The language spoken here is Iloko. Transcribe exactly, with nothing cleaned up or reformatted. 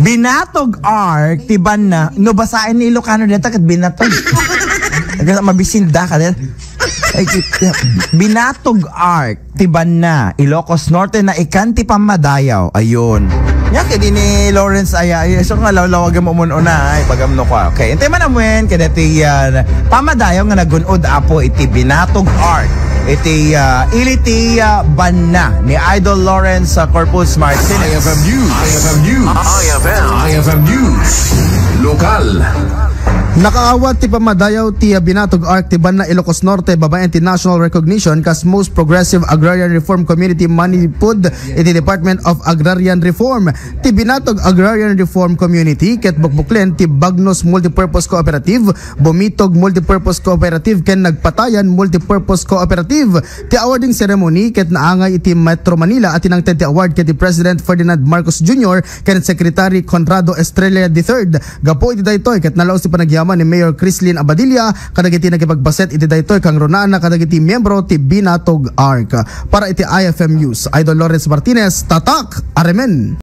Binatog Arc ti banna. No, basaen ni Ilocano deta ket binatog. Mabisinda ka din. Ay, Binatog Arc ti banna, Ilocos Norte, naikan ti pammadayaw. Ayun. Nya kadi ni Lawrence aya, ay, so nga lawlawag mo mun una, ay, pagam no kwa. Okay, intay man amuen, kada ti, ah, pammadayaw nga nagun-od, apo, iti Binatog Arc. Iti, ah, ili ti, ah, banna ni Idol Lawrence, ah, Corpus Martinez. I F M News. I F M News. I F M. I F M News. Lokal. Nakaawat ti pammadayaw ti Binatog Arc ti banna Ilocos Norte babaen ti national recognition kas most progressive agrarian reform community manipud iti Department of Agrarian Reform. Ti Binatog Agrarian Reform Community ket bukbuklen ti Bagnos Multipurpose Cooperative, Bumitog Multipurpose Cooperative ken Nagpatayan Multipurpose Cooperative. Ti awarding ceremony ket naangay iti Metro Manila a tinangted ti award ken ti President Ferdinand Marcos Junior ken Secretary Conrado Estrella the third. Gapu iti daytoy ket nalaus ti panagyaman ni Mayor Crislin Abadilla kadagiti nakipagbaset iti daytoy kangrunaanna kadagiti miyembro ti Binatog Arc. Para iti I F M News, Idol Lawrence Martinez, Tatak Aremen.